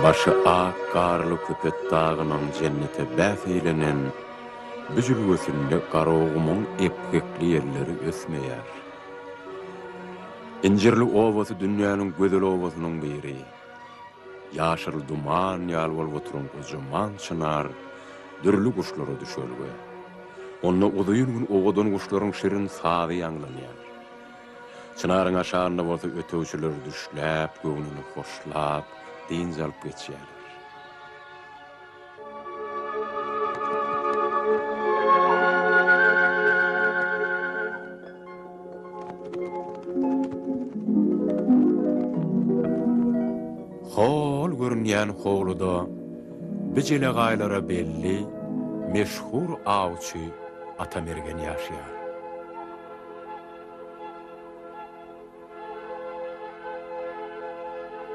Başy ak garly Köpetdagynyň jennete bäs eýlenen bu jülgesinde Garagumuň epgekli ýelleri ösmeýär. Injirli obasy dünýäniň gözel obasynyň biri. Ýaşyl duman ýaly bolup oturan gojaman çynar dürli guşlara düşelge. Onda uzyn gün owadan guşlaryň şirin sazy ýaňlanýar. Çynaryň aşagynda bolsa ötegçiler düşläp, göwnüni hoşlap, dynç alyp geçýärler. Hol görünýän howluda bi jelegaýlara belli, meşhur awçy Ata Mergen ýaşaýar.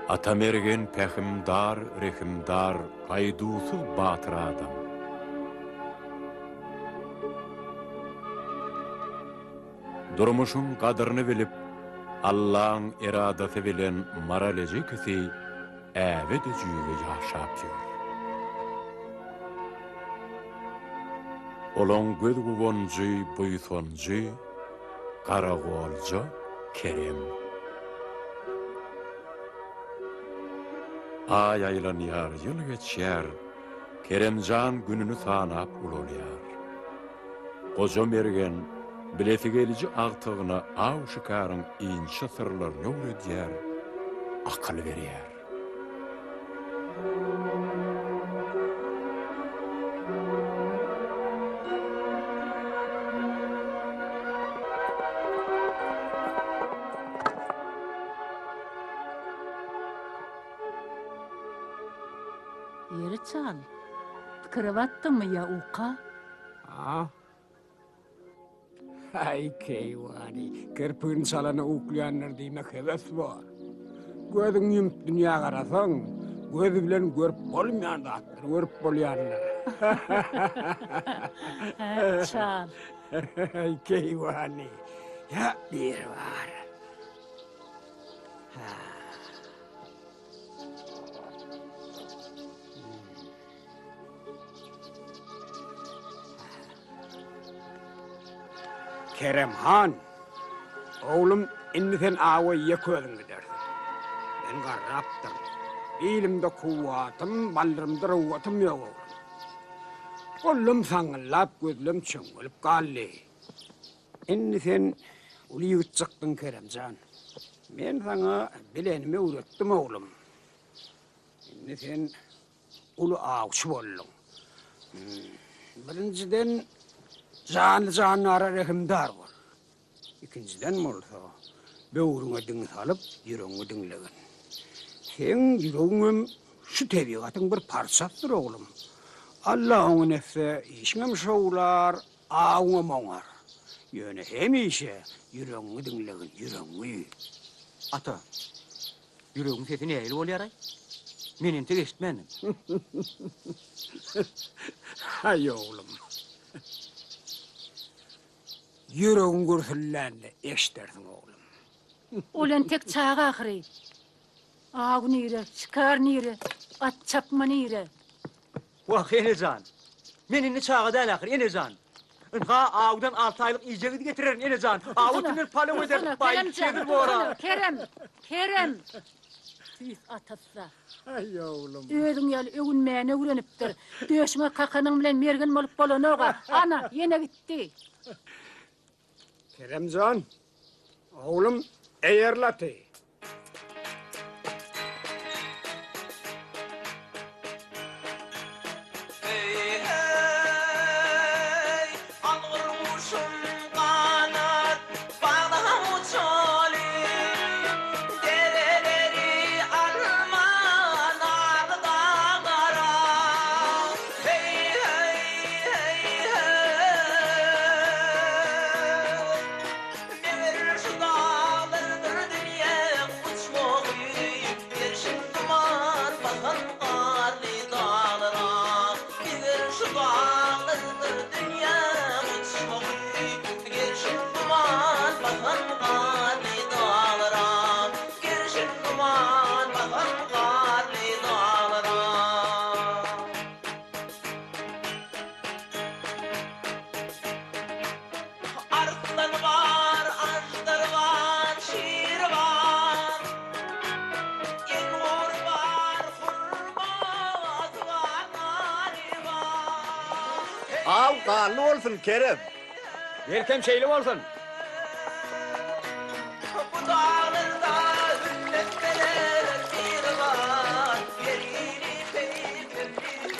Ata Mergen pähimdar, rehimdar, gaýduwsyz batyr adam. Durmuşyň gadyryny bilip, Allaň eradasy bilen Maral ejekisi äbe-de-jüýbe ýaşap ýör. Olaň göz guwanjy, buýsanjy garagolja Kerem. Aý aýlanýar, ýyl geçýär, Keremjan gününi sanap ulalýar. Goja Mergen bilesigeliji agtygyna aw-şikaryň inçe syrlaryny öwredýär, akyl berýär. Ýeri çal, pikire batdyňmy ýa uka? A? Aý, keýwany, kirpigini çalana uklaýandyr diýmek hebes bor. Gözüňi ýumup dünýä garasaň, göz bilen görüp bolmaýan zatlary görüp bolýandyr. Hä, çal. Aý, keýwany, ýa biri bar. Hä. Kerem han, oglum, indi sen awa ýeke özüň gidersiň. Men garrapdyryn. Bilimde kuwwatym, baldyrymda rowgatym ýok, oglum. Gollum saňňyldap, gözlem çöňňelip galdy. Indi sen uly ýigit çykdyň, Kerem jan. Men saňa bilenimi öwretdim, oglum. Indi sen uly awçy bolduň. Birinjiden, janly-jandara rehimdar bol. Ikinjiden bolsa, böwrüňe diň salyp, ýüregiňi diňlegin. Seň ýüregiňem şu tebigatyň bir parçasydyr, oglum. Alla oňyn etse, işiňem şowlar, Awyňam oňar. Ýöne hemişe ýüregiňi diňlegin, ýüregiňi. Ata, ýüregiň sesi nähili bolýar-aý? Men entek eşitmändim. Haý, oglum. Ýüregiň gürsüldände eşidersiň, oglum. Ol entek çaga ahyry. Aw nire, şikar nire, at çapma nire? Wah, ene jan! Men indi çaga däl ahyry, ene jan! Ynha, awdan alty aýlyk iýjegizi getirerin, ene jan! Aw etinden palaw ederis, baý, hezil bor-a! Kerem, Kerem! Tüýs atasy-da. Aý, oglum. Özüň ýaly öwünmäni öwrenipdir. Döşüňe kakanyň bilen mergen bolup bolanok-a. Ana, ýene gitdi. Kerem jan, oglum, eýerli aty. Aw ganly bolsun, Kerem! Belkem şeýle bolsun. Bu daglarda hümmet berer Biribar, Perili peýkerli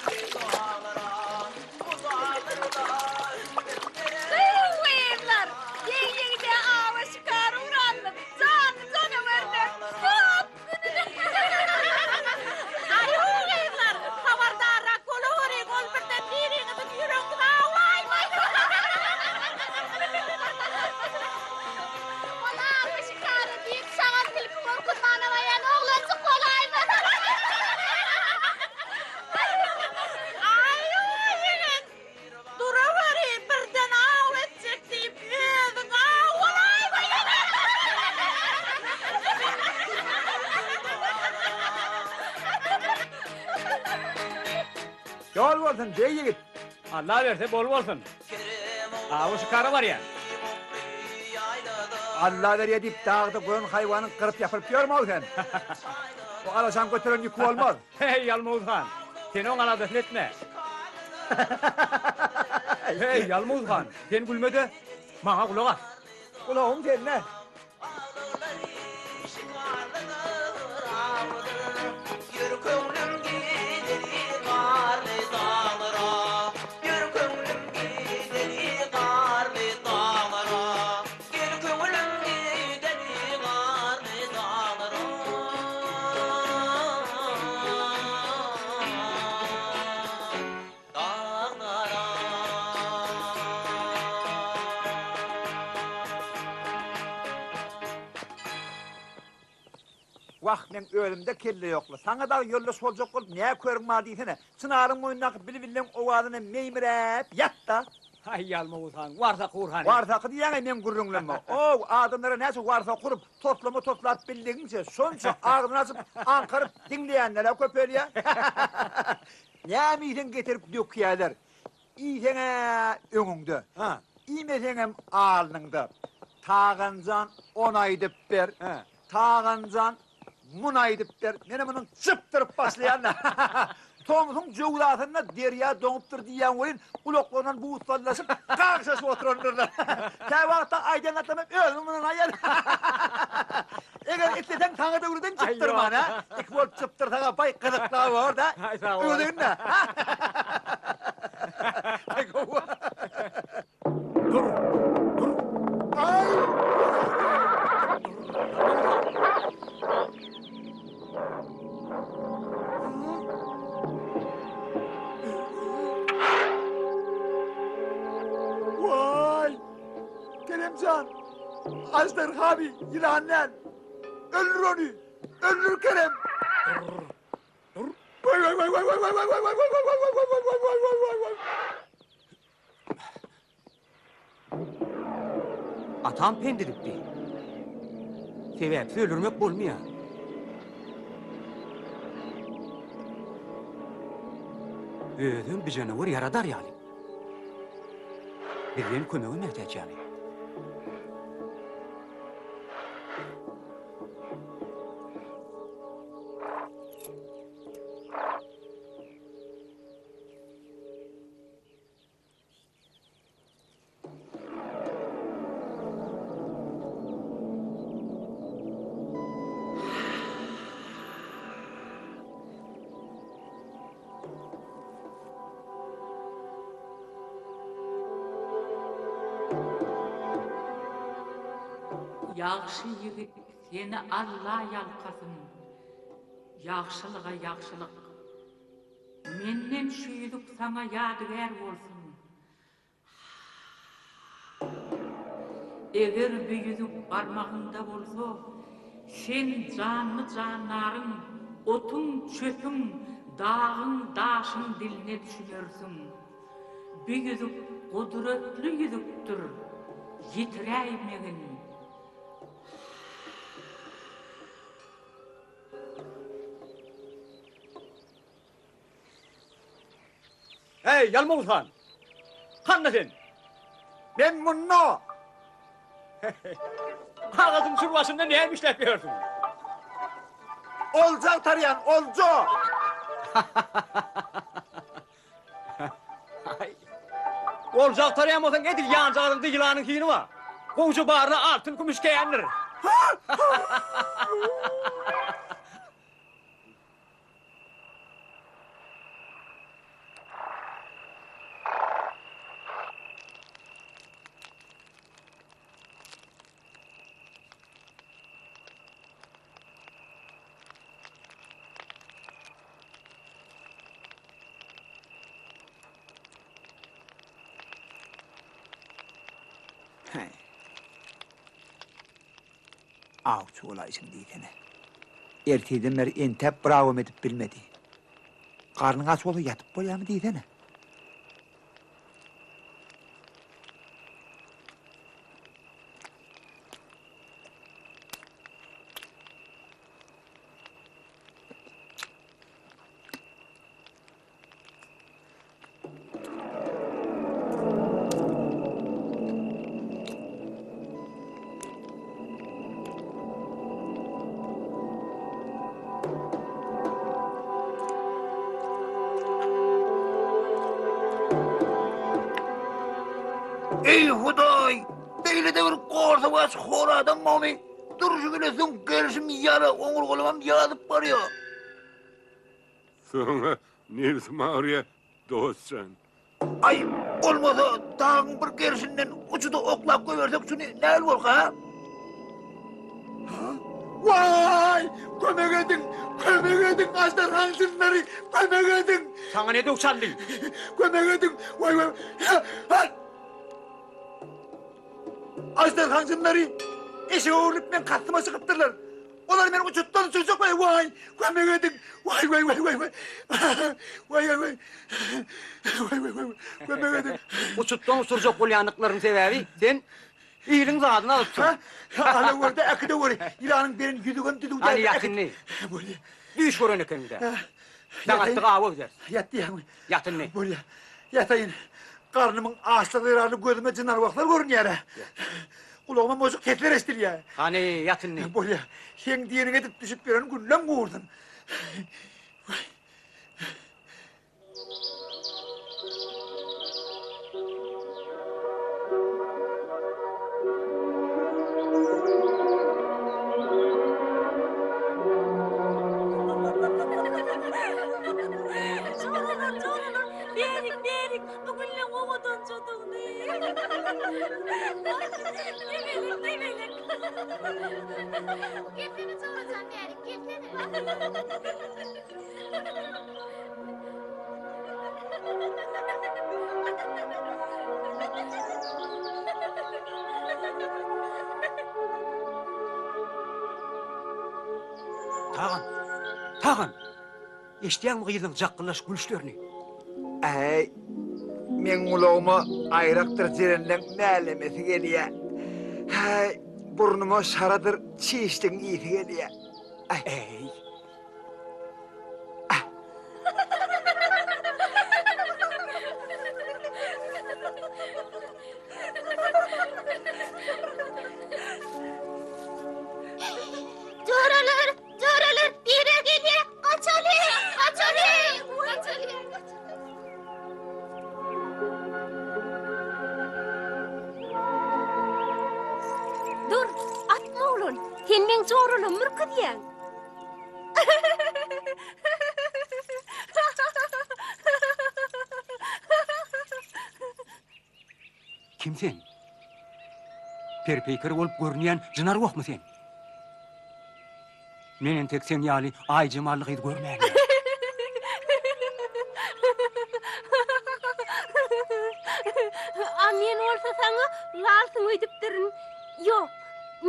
hüýrli daglara. Bu daglarda hümmet berer Gyw-gyzlar! Ýeg-ýigide awa şikar ugrandyk. Janly janawerler köp gününe. Aý-uw gyzlar, habardarrak bolaweriň, ol birden biriňiziň ýüregiňizi awlaýmasyn. Ol awa şikara diýip şagal tilki gorkuzmana barýan oglanjyk bolaýmasyn. Aý-uw ýigit! Duraweri, birden aw etjek diýip, özüň aw bolaýma ýene! Ýol bolsun, beg ýigit! Alla berse, bol bolsun. Awa şikara barýan. Alla berýä diýip, dagda goýan haýwanyň gyryp ýapyryp ýörme-ow sen. O alaşaň göteren ýüki bolmaz. Heý, Ýalmawuz han, sen oň aladasyny etme. Heý, Ýalmawuz han, sen gülme-de, maňa gulak as. Gulagym sende. Gel köňlüm gideli garly daglara. Daglara. Wah, meň özümde kelle ýokla. Saňa dagy ýoldaş boljak bolup nä körüň bar diýsene. Çynaryň boýundaky bilbilleň owazyna meýmiräp ýat-da. Haý, Ýalmawuz han, warsaky ur hany. Warsaky diýýäň-eý meň gürrüňlemme. Ow, adamlara näçe warsaky urup, toslama toslap bildigiňçe, şonça agzyny açyp, aňkaryp diňleýänler-ä köpelýär. Näme iýseň getirip dökýärler. Iýseň-ä öňüňde, iýmeseňem alnyňda. Taganjan ony aýdyp ber. Taganjan muny aýdyp ber. Menem munuň çypdyryp başlaýan-da. Tomsuň jöwzasynda derýa doňupdyr diýýän welin, gulaklaryndan buz sallaşyp, gagşaşyp oturandyrlar. Käwagtda aýdan zatlarymy özüm ynanaýan. Eger isleseň saňa döwreden çypdyrman, hä? Iki bolup çypdyrsaň-a baý gyzykly bor-da. Aý, sag bol. Öwredegin-dä. Aý, gowy. Dur! Dur! Aý! Waý! Keremjan! Aždarha bi, ýylan däl! Öldür ony! Öldür Kerem! Dur! Dur! Waý waý waý waý waý waý waý waý waý waý waý waý waý waý waý waý waý waý Atam pent edipdi. Sebäpsiz öldürmek bolmaýar. Özem bijanawar ýaradar ýaly. Bizden kömege mätäç ýaly. Ýagşy ýigit seni Alla ýalkasyn, Ýagşylyga ýagşylyk. Menden şu ýüzük saňa ýadygär bolsun. Eger bu ýüzük barmagyňda bolsa, sen janly-jandaryň, otuň-çöpüň, dagyň-daşyň diline düşünersiň. Bu ýüzük gudratly ýüzükdir, ýitiräýmegin. Heý, Ýalmawuz han! Handa sen? Men munda! Agajyň çür başynda näme işläp ýörsüň? Olja agtarýan, olja! Aý. Olja agtarýan bolsaň edil ýanjagazyňda ýylanyň hini bar. Gowja baryna altyn-kümüş kändir. Häý. Awçy bolaýşyň diýsene. Ertirden bäri entäp bir awam edip bilmedi. Garnyň aç bolsa ýatyp bolýarmy diýsene. Eý Hudaý! Beýle-de bir gorsawaç hor adam barmy? Durşy bile süňk gerşim ýala, oňurgalamam ýazyp barýar. Saňa nebsim agyrýar, dost jan. Aý, bolmasa dagyň bir gerşinden uçuda oklap goýbersek şuny näl bolka, ha? Waý! Kömek ediň! Kömek ediň! Aždarhaň jynlary! Kömek ediň! Saňa ne döw çaldy? Kömek ediň! Waý, waý! Aždarhaň jynlary eşege öwrülip meň kastyma çykypdyrlar. Olar meni uçutdan uçurjak waý waý! Kömek ediň! Waý waý waý waý waý! Waý waý waý! Waý waý waý! Kömek ediň! Uçutdan uçurjak bolýandyklarynyň sebäbi sen iliň zadyny alypsyň. Ha, ala görde, äkide göri. Ýylanyň beren ýüzügem düzüw däl. Hany ýat indi. Bolýa. Düýş gören ekeniň-dä. Daň atdyk awa gideris. Ýat diýýäňmi? Ýat indi. Bolýa. Ýataýyn. Garnymyň açlygy zerarly gözüme jyn-arwahlar görünýär-ä. Gulagyma mojuk sesler eşidilýär. Hany, ýat indi. Bolýa. Seň diýeniňi edip düşüp ýören günlem gursun. Waý. Joralar, joralar, beriň, beriň, bu gülleň owadanjadygyny. Gebelek, gebelek. Gelsene jorajan bärik, gelsene. Tagan! Tagan! Eşidýäňmi gyzyň jakgyllaş gülüşlerini? Äý, meň gulagyma aýrakdyr jerenleň mälemesi gelýä. Häý, burnuma şaradyr çişligiň ysy gelýä. Äý! Joralar, joralar, biri gelýär. Gaçalyň, gaçalyň, gaçalyň. Dur, atma oglan. Sen meň joralamy ürküzýäň. Kim sen? Perpeýker bolup görünýän jyn-arwahmy sen? Men entek seň ýaly aý jemally gyz görmändim. A men bolsa saňa lalsyň öýdüpdirin. Ýok,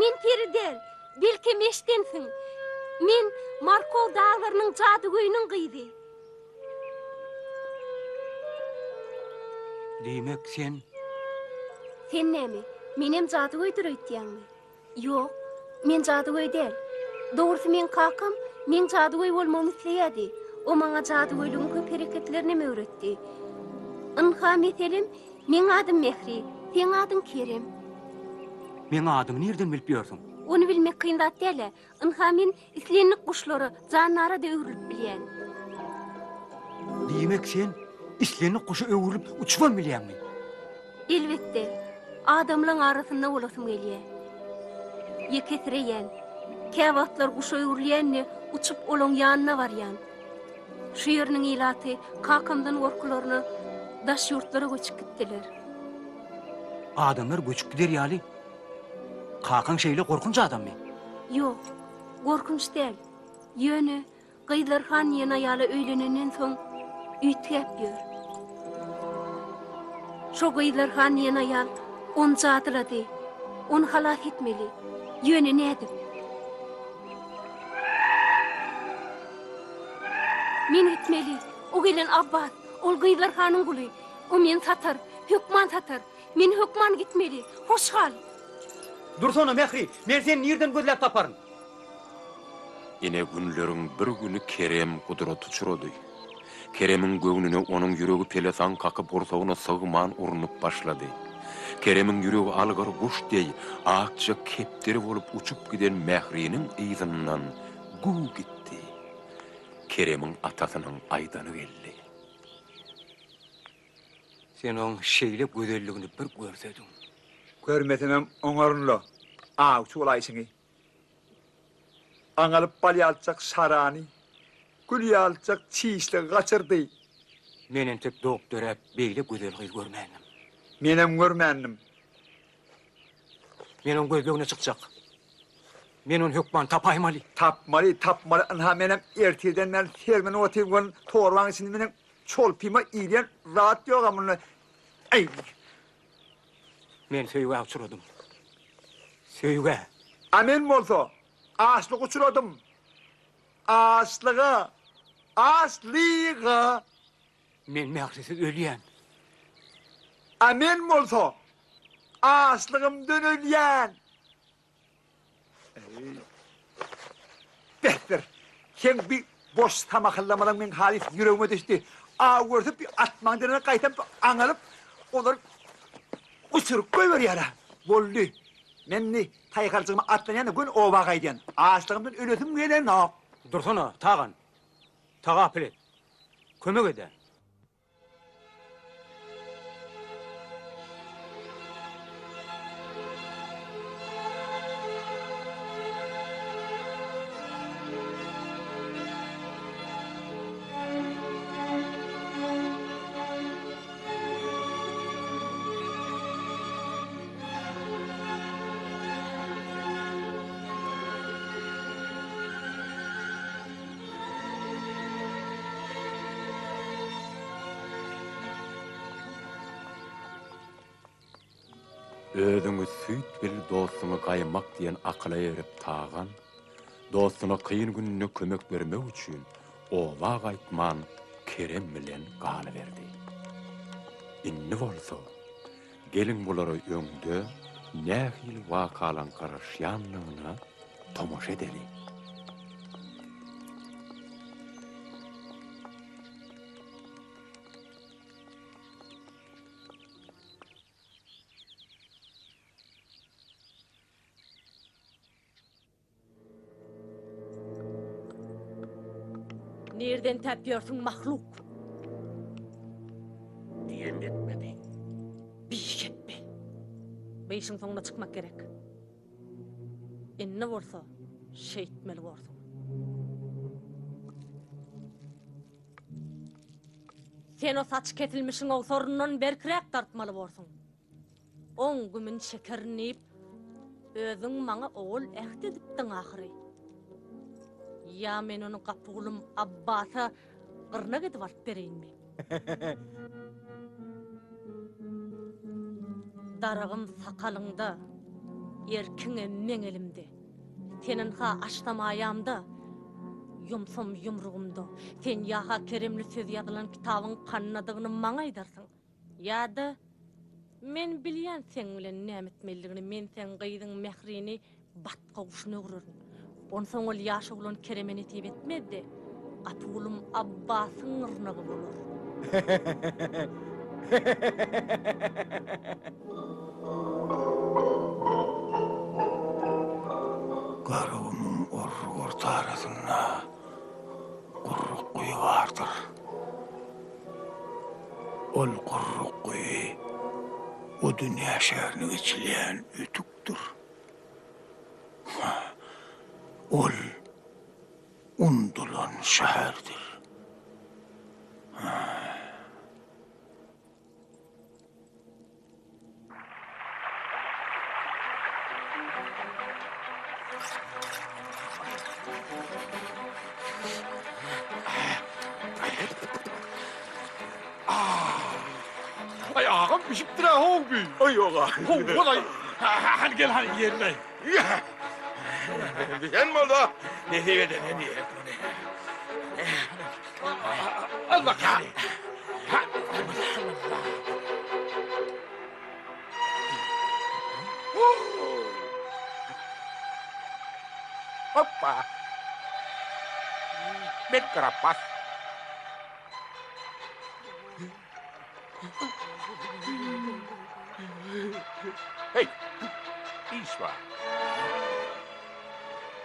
men peri däl. Belkem eşdensiň. Men Markow daglarynyň jadygöýüniň gyzy. Diýmek, sen. Sen näme, menem jadygöýdür öýtýäňmi? Ýok, men jadygöý däl. Dogrusy meň kakam meň jadygöý bolmagymy isleýärdi. O maňa jadygöýlügiň köp hereketlerinem öwretdi. Ynha, meselem, meň adym Mähri, seň adyň Kerem. Meň adymy nirden bilip ýörsüň? Ony bilmek kyn zat däl-ä. Ynha, men islendik guşlara, jandara-da öwrülip bilýän. Diýmek, sen islendik guşa öwrülip uçubam bilýäňmi? Elbetde, adamlaň arasynda bolasym gelýär. Ýekesireýän. Käwagtlar guşa öwrülýän-de, uçup olaň ýanyna barýan. Şu ýeriniň ilaty kakamdan gorkularyna daş ýurtlara göçüp gitdiler. Adamlar göçüp gider ýaly, kakaň şeýle gorkunç adammy? Ýok, gorkunç däl. Ýöne Gyzlar han diýen aýala öýlenenden soň üýtgäp ýör. Şo Gyzlar han diýen aýal ony jadylady. Ony halas etmeli. Ýöne nädip? Men gitmeli. O gelen Abbas. Ol Gyzlar hanyň guly. O meni satar. Hökman satar. Men hökman gitmeli. Hoş gal. Dursana, Mähri! Men seni nirden gözläp taparyn? Ine günleriň bir güni Kerem gudrat uçrady. Keremiň göwnüne onuň ýüregi pelesaň kakyp gursagyna sygman urnup başlady. Keremiň ýüregi algyr guş deý akja kepderi bolup uçup giden Mähriniň yzyndan güw gitdi. Keremiň atasynyň aýdany geldi. Sen oň şeýle gözelligini bir görsediň. Görmesemem oňaryn-la, awçy bolaýşyňy. Aňalyp bal ýalyjak şarany, gül ýalyjak çişligi gaçyrdy. Men entek dogup-döräp beýle gözel gyz görmändim. Menem görmändim. Men oň gözlegine çykjak. Men ony hökman tapaýmaly. Tapmaly, tapmaly. Ynha menem ertirden bäri sermenip otyryn, görün, torbaň içinde meniň çolpyma iýilýän zat ýog-a munda. Eý! Men söýgä uçradym. Söýgä. A men bolsa açlyga uçradym. Açlyga! Açlyga! Men mährisiz ölýän. A men bolsa açlygymdan ölýän. Besdir. Seň bi boş samahyllamadan meň halys ýüregime düşdi. Aw görse bi atmaň derine gaýtam aňalyp, olary uçuryp goýberýär-ä. Boldy. Men indi taýharjygyma atlanýan-da göni oba gaýdýan. Açlygymdan ölesim gelenok. Dursana, Tagan. Tagapyl et. Kömek ed-ä. Özüňi süýt bil, dostuňy gaýmak diýen akyla erip Tagan, dostuna kyn gününde kömek bermek üçin oba gaýtman Kerem bilen galyberdi. Indi bolsa, geliň bulara öňde nähili wakalaň garaşýandygyna tomaşa edeliň. Nirden täp ýörsüň mahluk? Diýen etmedi. Bihepbe. Bu işiň soňuna çykmak gerek. Indi bolsa şeýtmeli borsuň. Sen o saç kesilmişiň owsaryndan berkiräk dartmaly borsuň. Oň gümün çekerin diýip, özüň maňa owal äht edipdiň ahyry. Ýa men ony gapygulym Abbasa gyrnak edip alyp bereýinmi? Daragym sakalyňda, erkiňem meň elimde. Sen ynha açsam aýamda, ýumsam ýumrugymda. Sen ýa-ha keremli söz ýazylan kitabyň kannadygyny maňa aýdarsyň. Ýa-da, men bilýän seň bilen näme etmelidigini, men seň gyzyň Mährini batga guşuna öwrerin. Onsoň ol ýaş oglan Kereme nesip etmez-de, Gapygulym Abbasyň gyrnagy bolar. Garagumuň orruk-orta arasynda gurruk guýy bardyr. Ol gurruk guýy. O dünýä şäherine geçilýän ötükdir. Ol undulan şäherdir. Ay agam bişipdir-ä how bi. Aý ýog-a. How-walaý. Hany gel hany iýelim-äý. Bişen bolsa, nesip edenden iýeris muny. Al bakalım. Hoppa. Bet karapas. Hey, iş bar.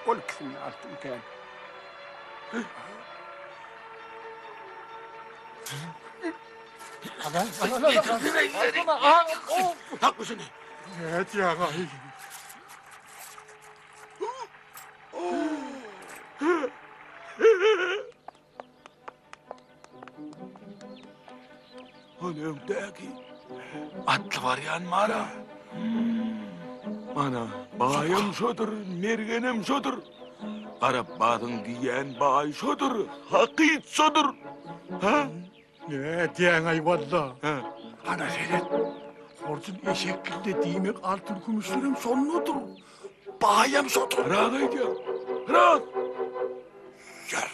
Ol ikisini altyn kän. Tak şuny. Evet ya. Hany öňdäki atly barýan mara. Mana baýam şodur, mergenem şodur. Garapbazyň diýýän baý şodur, hakyt şodur. Ha? Ne diýäň-aý walla? Hana seret. Horjun eşekgilde diýmek altyn kümüşlerem şondadyr. Baýam şodur. Ras aýdýaň. Ras. Ýör.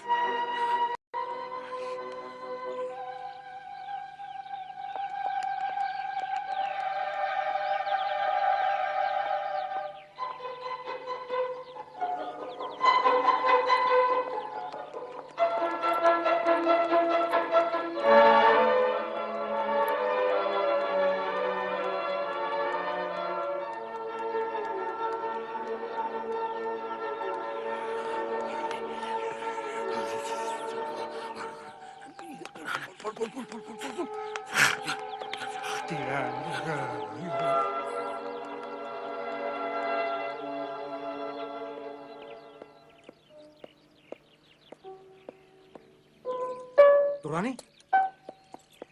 Durany.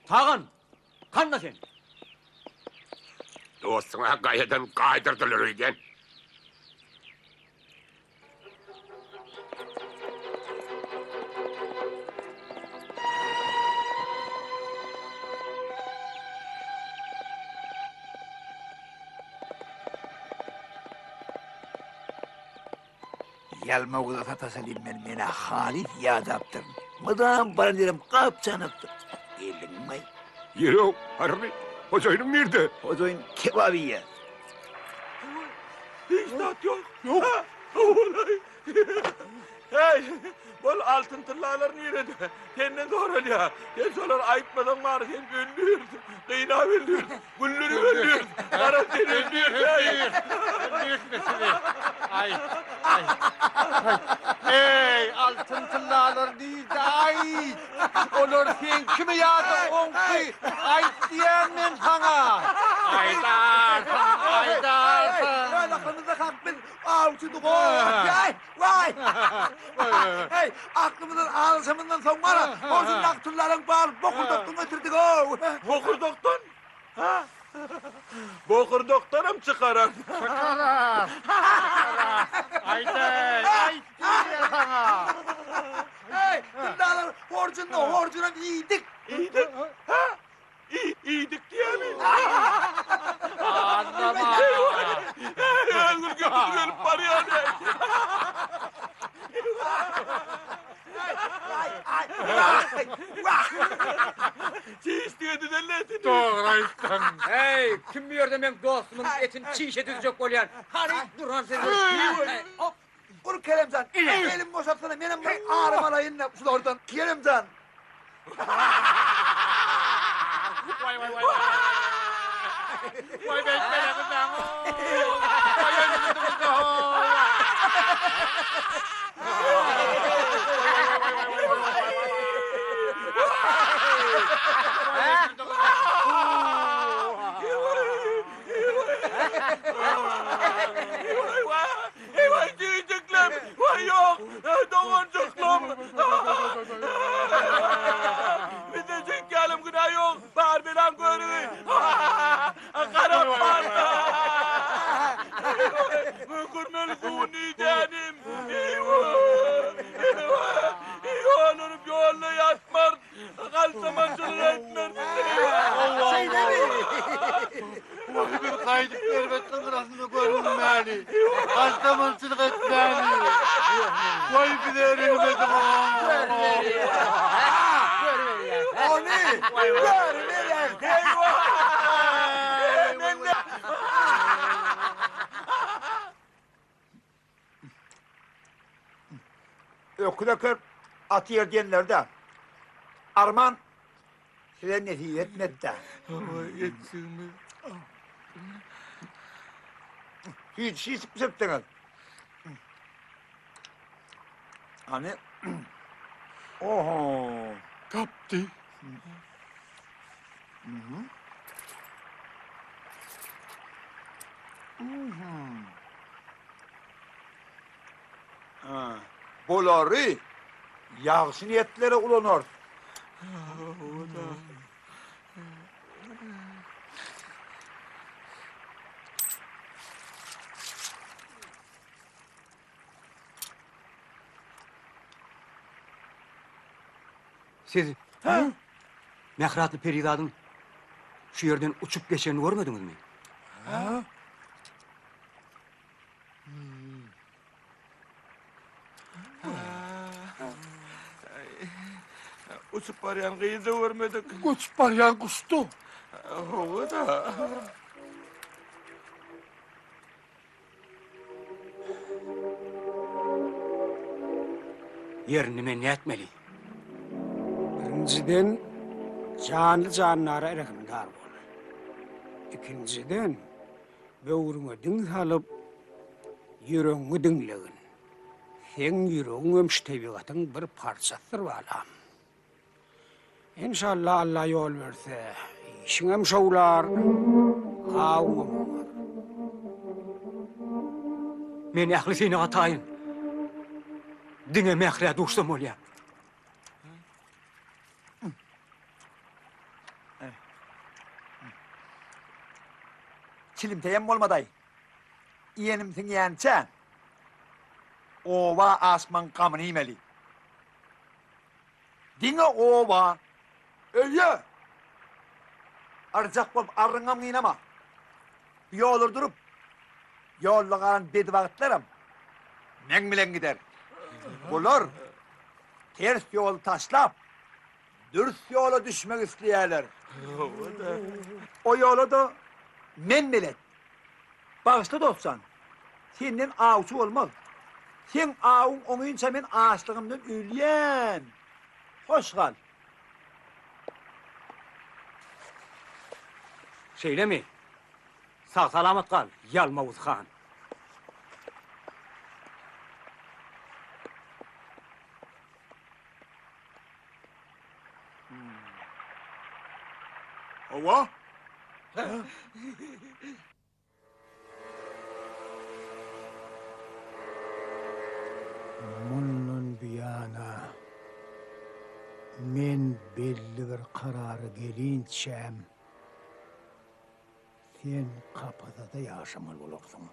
Tagan, kanda sen? Dostuňa gaýadan gaýdyrdylar öýdýän. Ýalmawuza sataşaly men menä halys ýadapdyryn. Mydam baran ýerim gap-çanakdyr. Geldiňmi? Ýeri-ow, harby, hojaýynyň nirde? Hojaýyn kebap iýýär. Hiç zat ýok. Ýok. Howalaý. Heý, bol altyn tyllalar nirede? Senden soralýar. Sen şolary aýtmasaň bary sen öldüris. Gynap öldüris. Güldürip öldüris. Gara sen öldüris. Aý, aý. Eý, altyn tyllalar nirde? Aý! Olar seňkimi ýa-da oňky? Aýt diýýän men saňa! Aýdarsyň, aýdarsyň! Öz aklymyzda kak biz awçydyk-ow! Waý! Heý, aklymyzdan azaşamyzdan soň wara, horjundaky tyllalaryň baryny bokurdakdan götürdik-ow! Bokurdakdan? Ha? Bokurdakdanam çykarar. Çykarar! Çykarar! Aýdaý, aýt diýýän saňa! Heý, tyllalar horjunda, horjunam iýdik! Iýdik? Ha? Iýdik diýýämi? Aldama! Öňür götür gelip barýan. Çiş diýe düzellesin. Dogry aýtdyň. Heý, kim bu ýerde meň dostumyň etini çişe düzjek bolýan? Hany, duran sen. Hop. Ur Keremjan, elim boşatsana, menem bir arym alaýyn-da şulardan. Keremjan. Waý waý waý. Waý beýtmene gyzlaň. Waý öldürdüňiz-de ho. Taşlamalçylyk etmäni. Goý bize rehmet Ony görüberýär. Öküz öker, at ýer diýenleri-dä. Arman, size nesip etmedi-dä. Etjigimiz. Süýji şişip bişiripdiňiz. Hany? Oho! Tapdy. Bulary ýagşy niýetlere ulanarys. Siz Mähri atly perizadyň şu ýerden uçup geçenini görmediňizmi? Hä? Uçup barýan gyzy-da görmedik. Uçup barýan guşdy. Hawa-da. Ýer indi men nätmeli? Birinjiden, janly-jandara rehimdar bol. Ikinjiden, böwrüňe diň salyp, ýüregiňi diňlegin. Seň ýüregiňem şu tebigatyň bir parçasydyr balam. Enşalla Alla ýol berse, işiňem şowlar, awuňam oňar. Men ähli synaga taýyn. Diňe Mährä duşsam bolýar. Çilimteýem bolmadaý. Iýenim siňýänçä, oba aşmaň gamyny iýmeli. Diňe oba, öýe! Arjak bolup arryňam gynama. Bu ýollar durup, ýolda galan bedibagtlaram meň bilen gider. Bular ters ýoly taşlap, dürs ýola düşmek isleýärler. O ýola-da men belet. Bagyşla dostjan, senden awçy bolmaz. Seň awuň oňynça men açlygymdan ölýän. Hoş gal. Şeýlemi? Sag-salamat gal, Ýalmawuz han. Hawa. Mundan buýana men belli bir karara gelinçäm, sen kapasada ýaşamaly bolarsyň.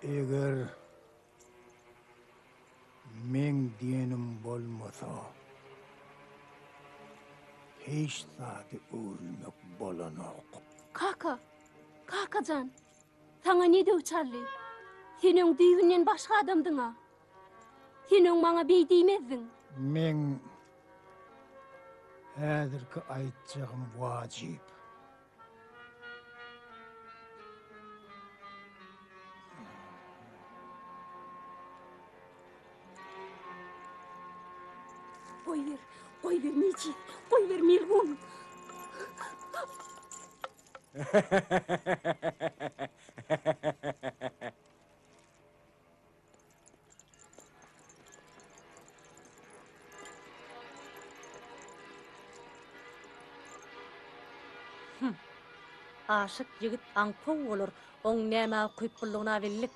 Eger Meň diýenim bolmasa, hiç zady öwrülmek bolanok. Kaka, kaka jan, saňa ne döw çaldy? Sen öň düýbünden başga adamdyň-a. Sen öň maňa beý diýmezdiň. Meň häzirki aýtjagym wajyp. Goýber, goýber nejis, goýber melgun. Hum. Aşyk ýigit aňkow bolar, oň nämä ukyplylygyna bildik.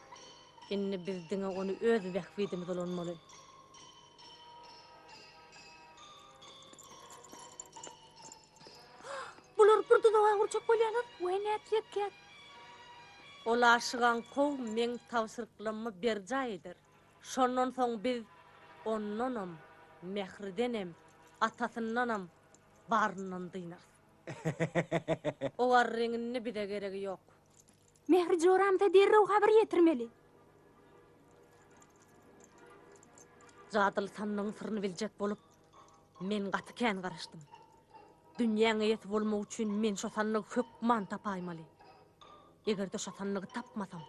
Indi biz diňe ony öz bähbidimize ulanmaly. Bular bir duzaga gurjak bolýarlar. Weý nätjekkäk? Ol aşyk aňkow meň tabşyryklammy berjaý eder. Şondan soň biz ondanam, Mähridenem, atasyndanam baryndan dynarys. O garryň indi bize geregi ýok. Mähri joramyza derrew habar ýetirmeli. Jadyly sandygyň syryny biljek bolup, men gaty kän garaşdym. Dünýäň eýesi bolmak üçin men şo sandygy hökman tapaýmaly. Eger-de şo sandygy tapmasam,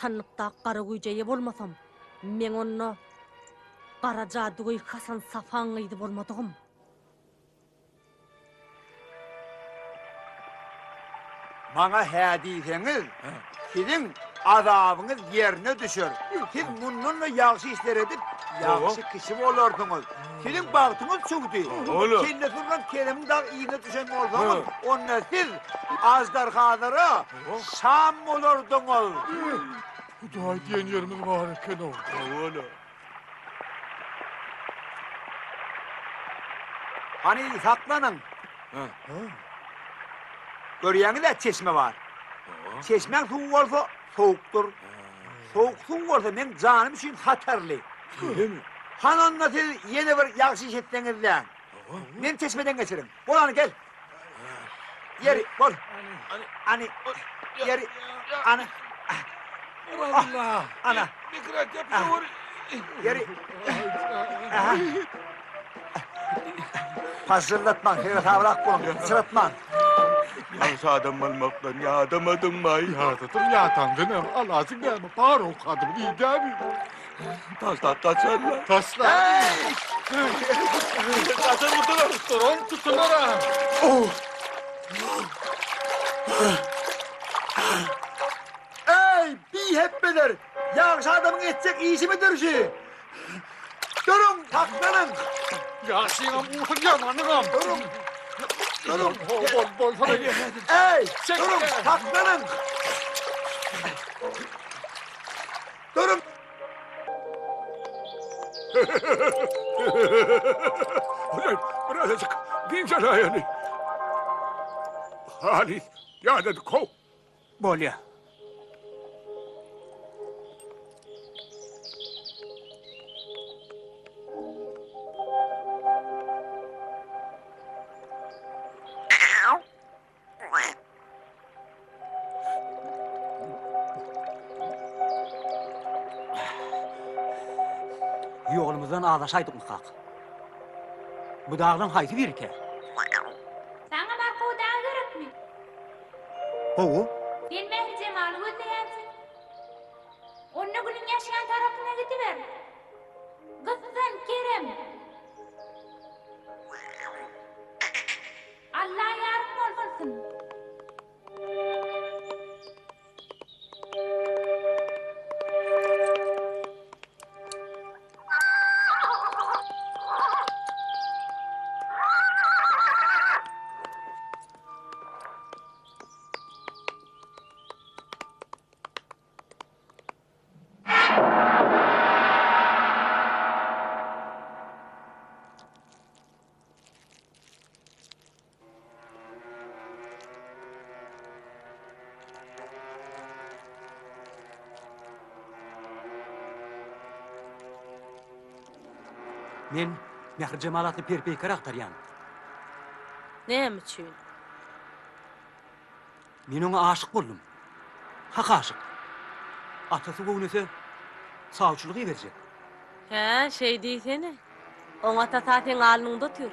sandykdaky gara güýje eýe bolmasam, meň onda gara jadygöý Hasan Safaň gyzy bolmadygym. Maňa hä diýseňiz, siziň azabyňyz ýerine düşer. Siz mundan-da ýagşy işler edip, ýagşy kişi bolarsyňyz. Siziň bagtyňyz çüwdi. Kellesi urlan Keremiň dagy yzyna düşen bolsaňyz, onda siz aždarhalara şam bolardyňyz. Hudaý diýen ýerimiz bar eken-ow. Hany saklanyň. Görýäňiz-ä çeşme bar. Çeşmäň suwy bolsa sowukdyr. Sowuk suw bolsa meň janym üçin hatarly. Hany onda siz ýene bir ýagşy iş etseňiz-dä. Meni çeşmeden geçiriň. Bol hany gel. Ýeri, bol. Hany, ýeri, hany. Allah. Ana. Ýeri. Aha. Pažžyldatmaň, seresabrak boluň, syçratmaň. Ýagşy adam bolmakdan ýadamadyňmaý? Ýadadym, ýadamda näme, alajyň näme, bar owkadymy diýdämi? Taşlap gaçarlar. Taşla. Gaçar gutular. Duran tutular. Oh. Eý, bihepbeler! Ýagşy adamyň etjek işimidir şu? Duruň, saklanyň! Ýagşyňam ursun, ýamanyňam. Duruň! Duruň! Bol, bolsana. Eý, duruň, saklanyň! Duruň! Ulan birazajyk dynç alaýaly. Halys ýadadyk how. Bolýa. Ýolumyzdan azaşaýdykmykak? Bu daglaň haýsy birikä? Saňa Markow dagy gerekmi? Gowy. Sen Mährijemaly gözleýänsiň. Onda günüň ýaşýan tarapyna gidiber. Gyssan, Kerem! Alla ýaryň bolsun! Men Mährijemal atly per-peýker agtarýan. Näme üçin? Men oňa aşyk boldum. Hak aşyk. Atasy göwnese, sawçylyk iberjek. Hä, şeý diýsene. Oň atasy-a seň alnyňda otyr.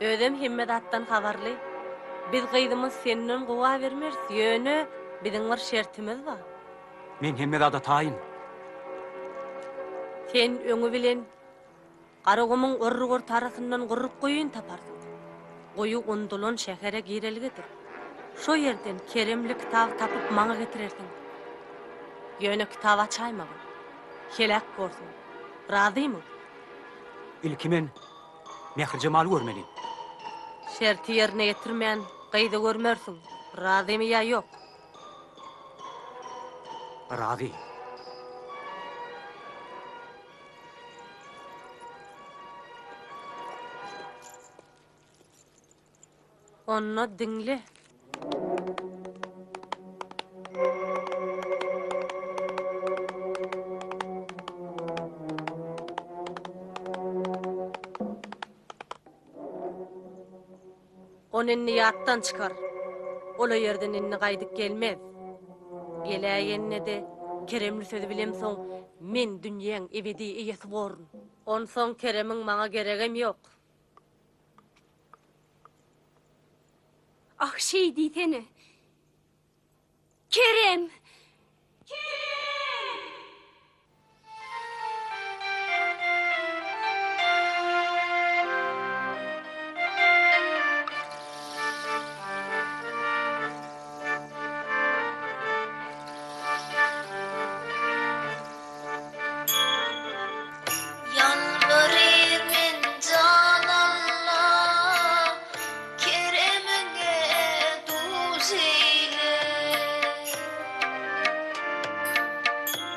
Özem hemme zatdan habarly. Biz gyzymyzy senden gowa bermeris, ýöne biziň bir şertimiz bar. Men hemme zada taýyn. Sen öňi bilen Garagumuň orruk-ortarasyndan gurruk guýyny taparsyň. Guýy undulan şähere girelgedir. Şo ýerden keremli kitaby tapyp maňa getirersiň. Ýöne kitaby açaýmagyn. Heläk borsuň. Razymy? Ilki men Mährijemaly görmeli. Şerti ýerine ýetirmän gyzy görmersiň. Razymy ýa ýok? Razy. Onda diňle. Ony indi ýatdan çykar. Ol o ýerden indi gaýdyp gelmez. Geläýende-de keremli sözi bilemsoň, men dünýäň ebedi eýesi borun. Onsoň keremiň maňa geregem ýok. Ah, şeý diýsene. Kerem! Kerem! Ýalbaryr men jan Alla, Keremiňe duz eýle.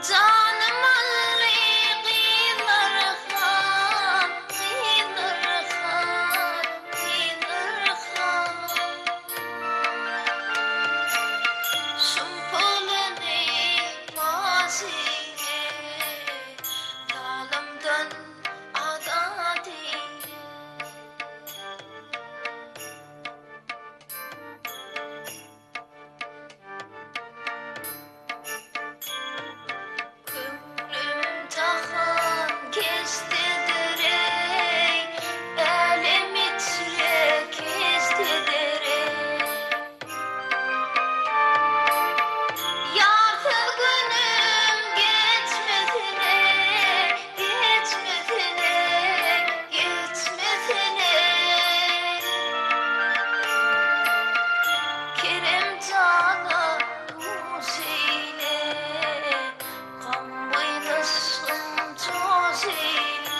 Janym aldy gyzlar han, gyzlar han, gyzlar han. Şum puluny paş eýle, Zalymdan azat eýle. Köňlüm jahan keşdedir-eý, Älem içre keşdedir-eý. Ýarsyz günüm geçmesine, geçmesine, geçmesine. Kerem jana duş eýle, Gam-gynyşym joş eýle.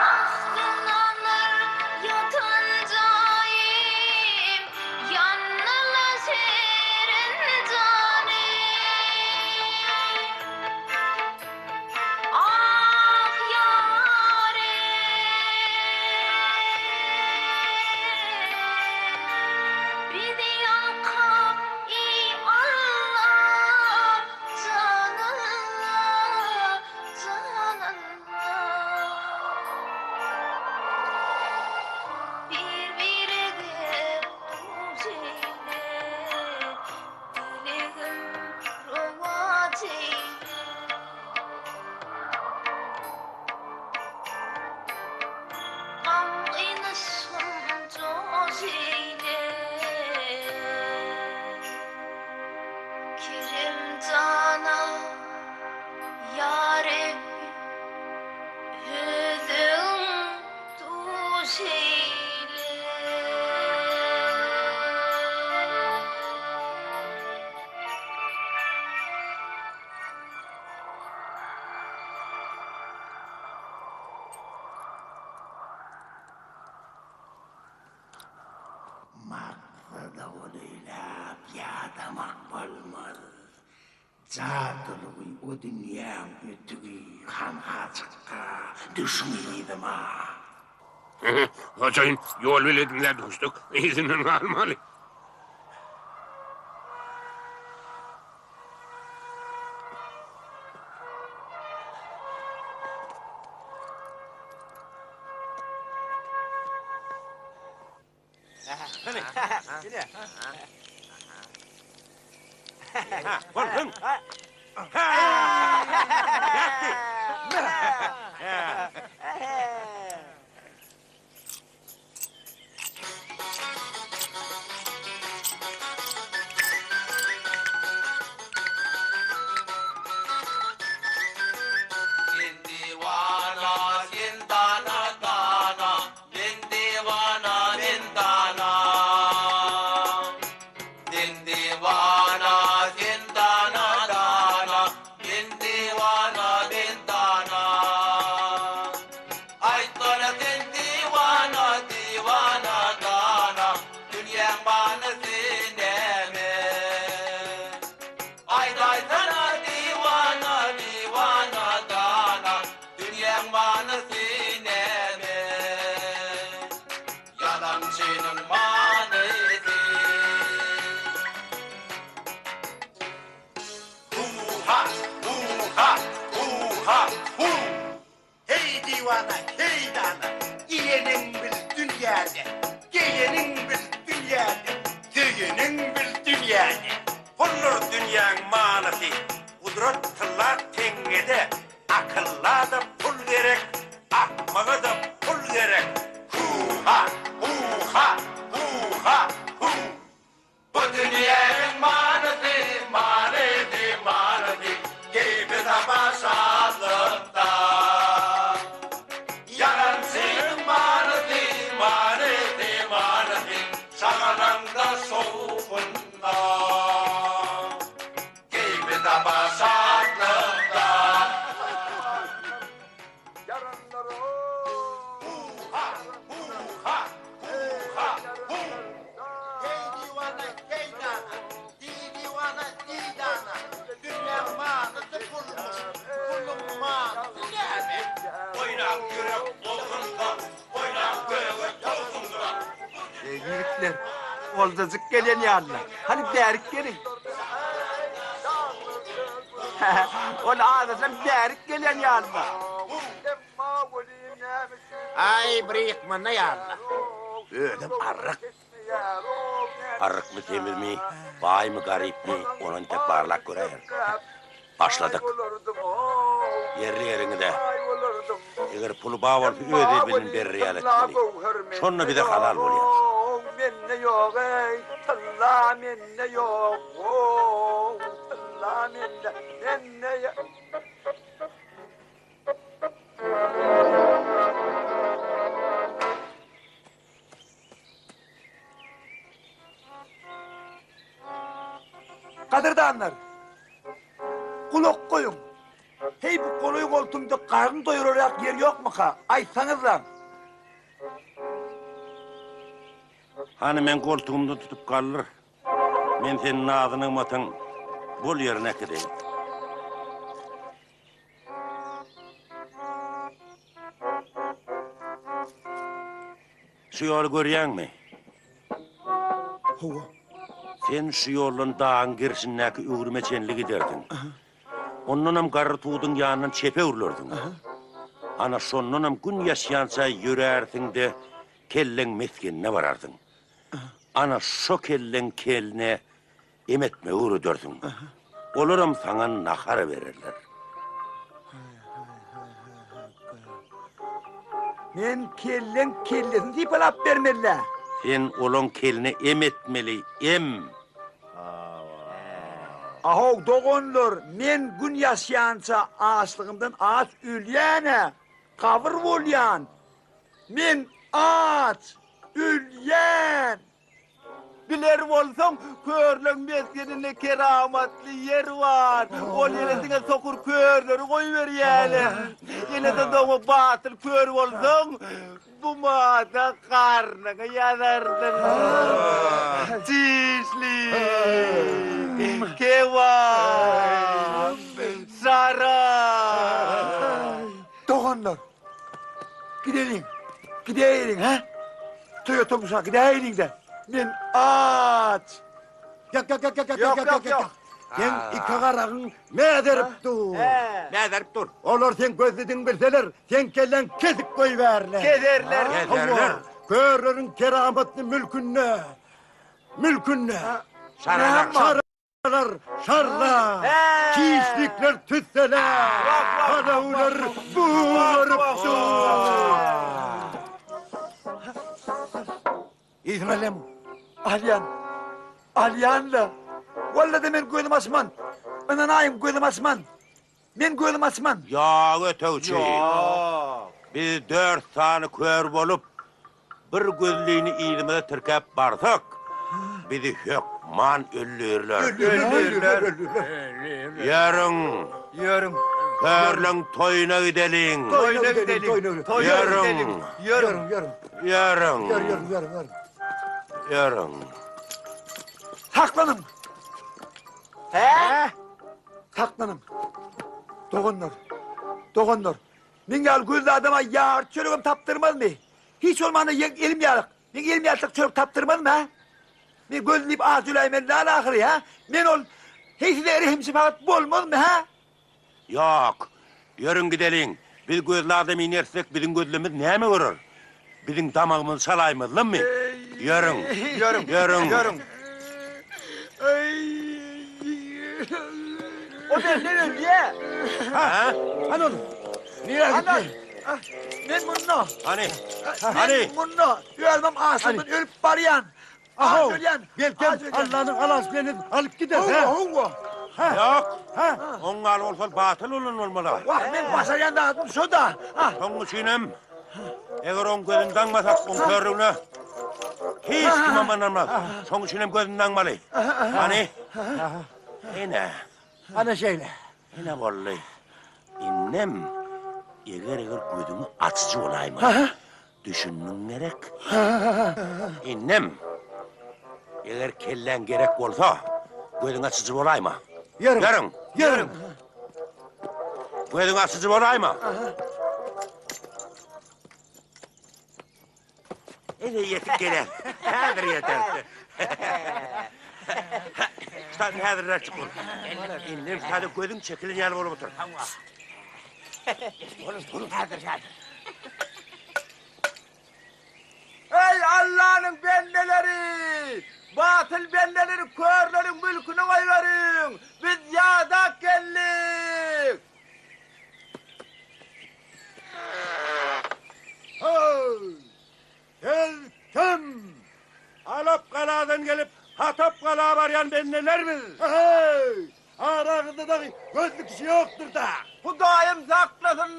Aslynalar ýatan jaýym, Ýannyla şirin janym. Ah, ýarym, Bizi ýalkap, eý, Alla, jan Alla, jan Alla. Bir-birege duş eýle, Dilegim rowaç eýle. Gamgyn yşgym joş eýle. Kerem jana, ýa Rebbi, özüň duş eýle. Maksada golaýlap ýadamak bolmaz. Jadylygy o dünýäň ötügi hanha çykga düşüň yzyma. Hojaýyn, ýol beledimizä duşduk, yzyndan galmaly. Bolsun. Sen diwana, sen dana, dana, Men diwana, men dana. Sen diwana, sen dana, dana, Men diwana, men dana. Aýtsana sen diwana, diwana, dana, Dünýäň manysy näme? Aýdaýsana diwana, diwana, dana, Dünýäň manysy näme? Ýalançynyň manysy. Hu-ha, hu-ha, hu-ha, hu! Heý diwana, heý dana! Bilseň bil dünýäni, puldur dünýäň manysy, Gudrat tylla teňňede, akylla-da pul gerek, akmaga-da pul gerek, Hu-ha, hu-ha, hu-ha, hu! Bu dünýäniň manysy, manysy, manysy, Keýpi-sapa şatlykda. Ýalançynyň manysy, manysy, manysy, Şagalaňda, şowhunda. Keýpi-sapa şatlykda. Hu-ha, hu-ha, hu-ha, hu! Heý diwana, heý dana, diý diwana, diý dana, Dünýäň manysy pulmuş, puluň manysy näme? Oýnaň ýürek bolsun-da, oýnaň göge towsun-da. Eý ýigitler, oldajyk gelen ýalyna, hany bärik geliň. Ol azajam bärik gelen ýalyna. Aý, bir ýykmanda ýalyna. Özem arryk. Arrykmy, semizmi, baýmy, garypmy, ony entek barlap göräýerin. Başladyk. Ýerli-ýeriňize. Eger puly bar bolsa öz eli bilen berer ýaly etmeli. Şonda bize halal bolýar. Mende ýok eý, tylla mende ýok, how, tylla mende, mende ýok. Gadyrdanlar! Gulak goýuň! Heý, bu golaý-goltumda garyn doýurarýak ýer ýokmuka? Aýtsaňyzlaň! Hany, meň goltugymdan tutup galdyr. Men seni nazy-nygmatyň bol ýerine äkideýin. Şu ýoly görýäňmi? Hawa. Sen şu ýoldan dagyň gerşindäki öwrüme çenli gidersiň. Ondanam garry tuduň ýanyndan çepe öwrülersiň. Ana, şondanam gün ýaşýança ýörärsiň-de, kelleň mesgenine bararsyň. Ana, şo kelleň keline Em etmegi öwredersiň. Olaram saňa nahar bererler. Men kelleň kellesini sypalap bermeli-dä. Sen olaň keline em etmeli, em! Ahow, doganlar, men gün ýaşýança açlygymdan aç ölýän-ä, gabyr bolýan. Men aç ölýän! Biler bolsaň, körleň mesgeninde keramatly ýer bar. Ol ýere diňe sokur körleri goýberýärler. Ýene-de doňa batyl kör bolsaň, bu mada garnyňy ýazardyň. Çişli, kebap, şarap. Doganlar, gideliň, gidäýeliň, hä? Toýa tomusha gidäýeliň-dä. Men aç. Ýok, ýok, ýok, ýok, ýok, ýok, ýok. Seň iki garagyň mäzerip dur. Mäzerip dur. Olar seň gözlüdigiňi bilseler, seň kelläň kesip goýbärler. Keserler. Keserler. Körleriň keramatly mülkünde, mülkünde. Şaralar. Şarlar şarla, çişlikler tüssele, palawlar bugaryp dur. Yzyny alýarmy? Alýan. Alýan-la. Walla-da men gözüm açman. Ynanaýyň gözüm açman. Men gözüm açman. Ýok, ötegçi. Ýok. Biz dört sany kör bolup, bir gözlini yzymyza tirkäp barsak, bizi hökman öldürirler. Öldürirler. Ýörüň. Ýörüň. Körleň toýuna gideliň. Toýuna gideliň. Toýuna gideliň. Ýörüň. Ýörüň. Ýörüň. Ýörüň, ýörüň, ýörüň. Ýörüň. Saklanyň. Hä? Saklanyň! Doganlar! Doganlar! Meň ýaly gözli adama ýarty çöregem tapdyrmazmy? Hiç bolmanda ýeň elim ýalyk, meň elim ýalyjak çörek tapdyrmazmy, hä? Men gözli diýip aç öläýmeli däl ahyry, hä? Men ol, heý size rehim-şepagat bolmazmy, hä? Ýok. Ýörüň gideliň. Biz gözli adam inersek, biziň gözlemiz näme görer? Biziň damagymyzy çalaýmazlarmy? Ýörüň. Ýörüň. Ýörüň. Ýörüň. O bende ölýä. Ha? Hany ol? Nirä gitdi? Men munda. Hany? Hany? Men munda. Özüm açlykdan ölüp barýan. Ahaw, belkem Allanyň alasy bilen alyp gider, hä? Hawa, hawa. Ýok. Oň ýaly bolsa batyl bolan bolmaly. Wah, men başarýan zadym şo-da. Şoň üçinem, eger oň gözüni daňmasak, oň körlügine hiç kimem ynanmaz. Şoň üçinem gözüni daňmaly. Hany? Ine. Ana şeýle. Ine boldy. Indem eger-eger gözüňi açyjy bolaýmaly. Düşündiň gerek? Indem eger kelläň gerek bolsa, gözüňi açyjy bolaýma. Ýörüň. Ýörüň. Ýörüň. Gözüňi açyjy bolaýma. Ene ýetip gelen. Häzir ýeter. Ştan häzirräk çyk bol. Indem ştada gözüň çekilen ýaly bolup otur. Bolun, bolun. Häzir, häzir. Eý Allanyň bendeleri! Batyl bendeleri körleriň mülküne goýberiň! Biz ýadap geldik! Hey! Siz kim? Alap galadan gelip, Hatap gala barýan bendeler biz. Hey! Araňyzda dagy gözli kişi ýokdur-da. Hudaýym saklasyn!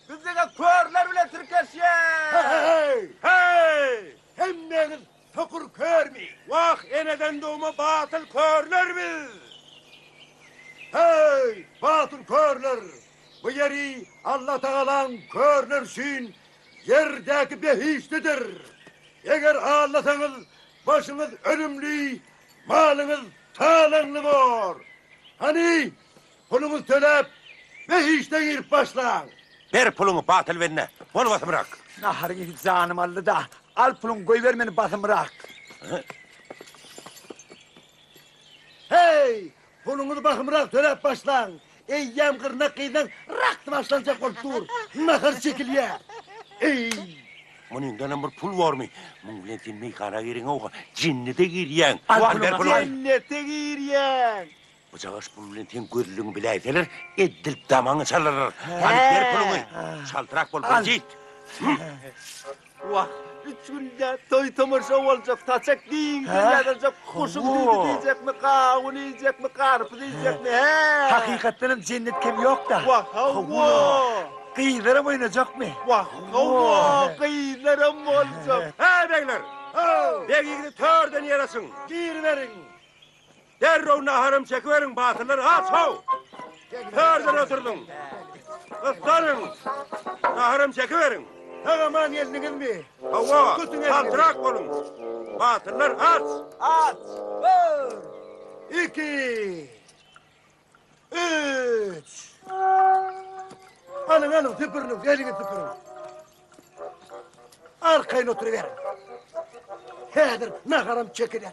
Biz diňe körler bilen tirkeşýäs! Hey! Hey! Hemmäňiz sokur körmi? Wah, eneden dogma batyl körler biz! Hey, batyl körler! Bu ýeri Allatagalaň körler üçin ýerdäki behişdidir. Eger aldasaňyz, başyňyz ölümli, malyňyz talaňly bor. Hany, puluňyzy töläp, behişde girip başlaň. Ber puluňy, batyl bende, bol basymrak. Naharyň ysy janymy aldy-da, al puluňy, goýber meni basymrak. Heý, Puluňyzy bahymrak töläp başlaň. Eýýäm gyrnak gyzlaň raksy başlanjak bolup dur. Nahar çekilýär. Eý! Munyňdanam bir pul bormy? Muň bilen sen meýhana gireňok-a, jennete girýäň. Al ber puluňy. Jennete girýäň. Bujagaş pul bilen seň gözlügiňi biläýseler, edil damaňy çalarlar. Hany ber puluňy. Çaltrak bol, biljit. Wah, üç günde toý-tomaşa boljak, saçak giňden ýazyljak, guşuň süýdi diýjekmi, gawun iýjekmi, garpyz iýjekmi, hä? Hakykatdanam jennet kem ýok-da. Wah, hawa! Gyzlaram oýnajakmy? Wah, hawa, gyzlaram boljak. Hä, begler! Beg ýigidi törden ýer açyň! Giriberiň! Derrew naharam çekiberiň, batyrlar, aç-how! Törden oturdyň! Gyssanyň! Naharam çekiberiň! Sag-aman geldiňizmi? Hawa, çaltrak boluň! Batyrlar, aç! Aç! Bir, iki, üç! Alyň, alyň, süpüriniň, eliňi süpüriň! Arkaýyn oturyberiň. Häzir naharam çekiler.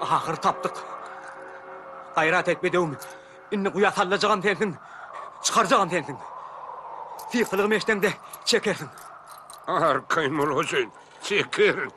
Ahyry tapdyk. Gaýrat et bedewim. Indi guýa sallajagam sensiň, çykarjagam sensiň. Sykylygymy eşdeňde çekersiň. Arkaýyn bol hojaýyn, çekerin.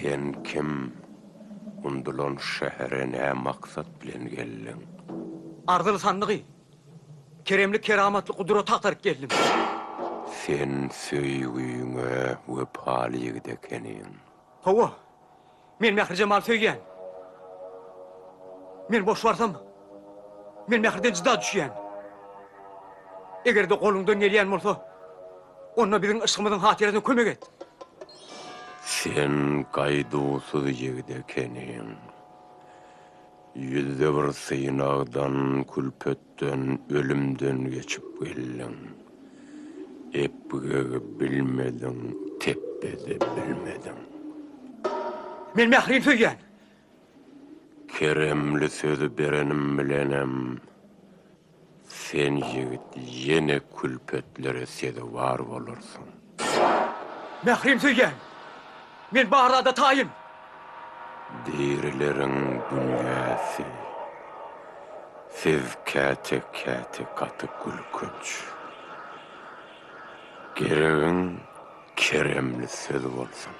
Sen kim? Undulan şähere nä maksat bilen geldiň? Arzyly sandygy, keremli keramatly gudraty agtaryp geldim. Sen söýgüňe wepaly ýigit ekeniň. Hawa, men Mährijemaly söýýän. Men boş barsam, men Mähriden jyda düşýän. Eger-de goluňdan gelýän bolsa, onda biziň yşgymyzyň hatyrasyna kömek et. Sen gaýduwsyz ýigit ekeniň. Ýüzde bir synagdan, külpetden, ölümden geçip geldiň. Epgegi bilmediň, tepbe-de bilmediň. Men Mährini söýýän. Keremli sözi berenim bilenem, Sen ýigit ýene külpetlere sezewar bolarsyň. Mährim söýýän. Men bar zada taýyn. Dirileriň dünýäsi. Siz käte-käte gaty gülkünç. Geregiň keremli söz bolsun.